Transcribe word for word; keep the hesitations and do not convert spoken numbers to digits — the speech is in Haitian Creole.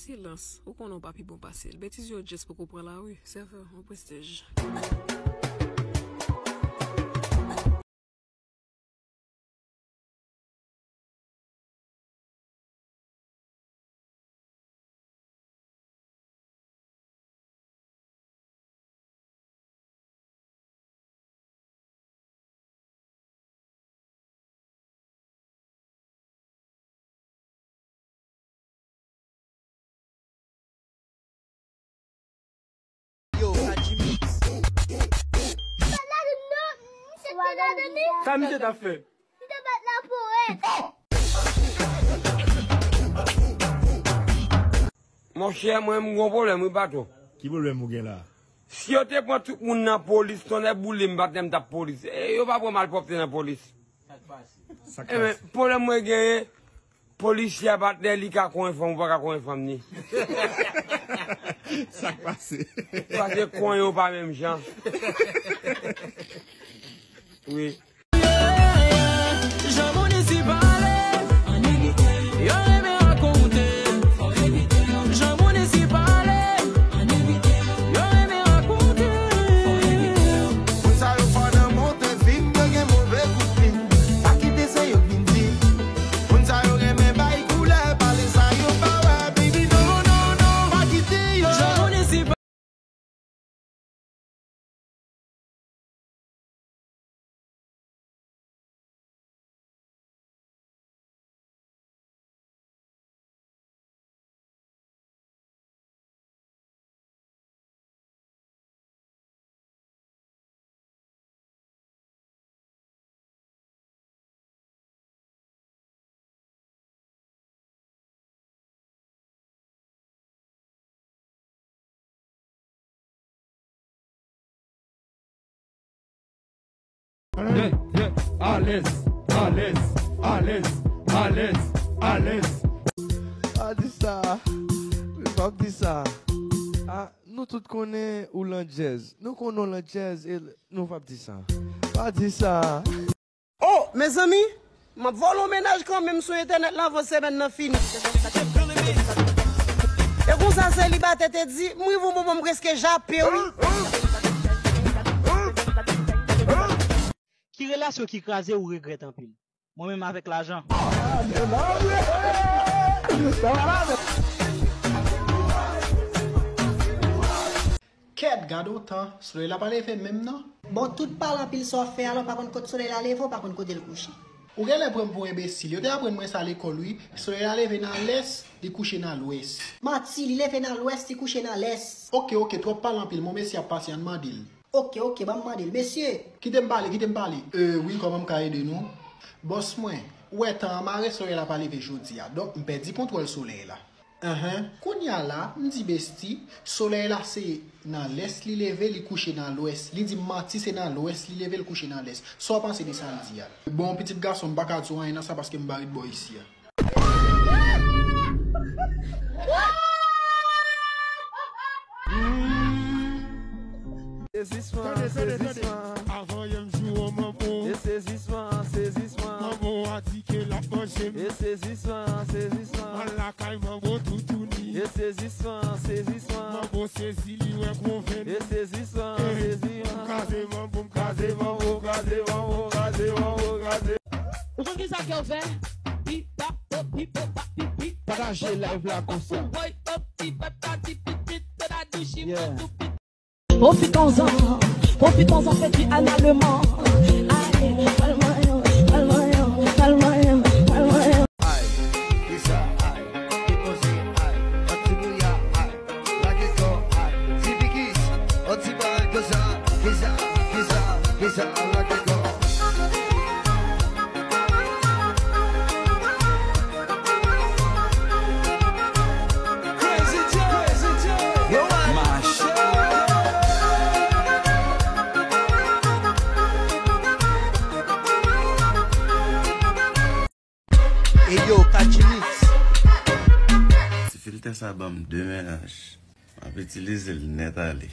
Silans, ou konnen w pa pi bon pase l. Betiz yo just poko pran lari. Sèvè, on prestij. Yo, Kadji Mix. Sa misye t ap fè? Monchè, mwen, m gon pwoblèm, wi, patwon. Ki pwoblèm ou gen la? Si yo te pran tout moun nan polis, tonnè boule m, patnè, m t ap polis. E, yo pa pran malpwòpte nan polis. Sa k pase? Pwoblèm mwen genyen, polisye a, patnè, li ka konyen fanm, ou pa ka konyen fanm ni. Sa k pase? Paske konyen yo pa menm jan. Wi. Jan moun isi pale, yo renmen rakonte. Jan moun isi pale, yo renmen rakonte. Moun sa yo fò nan monte fim, yo gen move kout plim. Pa kite se yo k vin di. Moun sa yo renmen bay koulè, pale sa yo pa wè, baby, non, non, non, pa kite yo. Jan moun isi Yeah, yeah, alèz, alèz, alèz, alèz, alèz, alèz. Pa di sa, pa di sa. Ah, nou tout konnen ou landjèz. Nou konnen w landjèz e nou p ap di sa. Pa di sa. Oh, mezanmi, m ap vòlè w mennaj kanmenm sou entènèt la avan semèn nan fini. E konsa selibatè te di, m rive yon moman m prèske jape wi. Ki relasyon ki kraze ou regrèt anpil? Mwen menm avèk lajan. Kèt, gade yon tan, solèy la pa leve menm non. Bon, tout pale anpil sa w ap fè a la, w pa konn kot solèy la leve, w pa konn kote l kouche. Ou genlè pran m pou enbesil. Yo te aprann mwen sa lekòl wi. Solèy la leve nan lès, li kouche nan lwès. Manti, li leve nan lwès, li kouche nan lès. Oke, oke, twòp pale anpil. Mon mesye ap pase, ann mande l. Oke, oke, ban m mande l. Mesye! Kite m pale, kite m pale. Euh, wi, kòman m ka ede nou? Bòs mwen, ou wè tan an mare, solèy la pa leve jodi a. Donk, m pèdi kontwòl solèy la. Enhen. Kounye a la, m di Besti, solèy la se nan lès li leve, li kouche nan lwès. Li di m manti, se nan lwès li leve, li kouche nan lès. Sa w panse de sa l di a? Bon, pitit gason, m pa ka di w anyen nan sa paske m pa ret bò isi a. Sezisman, tande, tande, tande. Sezisman. Avan yè m jwe yon manbo. E sezisman, sezisman. Manbo a di ke l ap manje m. E sezisman, sezisman. M al lakay manbo toutouni. E sezisman, sezisman. Manbo sezi li wè gwo venn. E sezisman, eh, sezisman. M kraze manbo, m kraze manbo, kraze manbo, kraze manbo, kraze. Ou konn kisa ke w fè? Pataje live la konsa. Yeah. Profitons-en, profitons-en, fè ti analeman. Aye, palmanyan, palmanyan, palmanyan, palmanyan. Ay, kisa, ay, ki koze, ay, an ti bouya, ay, lage kò, ay, ti bikis, an ti bagay konsa, kisa, kisa, kisa, lage kò. Eyo, Kadji Mix. Ti filtè sa ban m de mennaj. M ap itilize l nèt ale.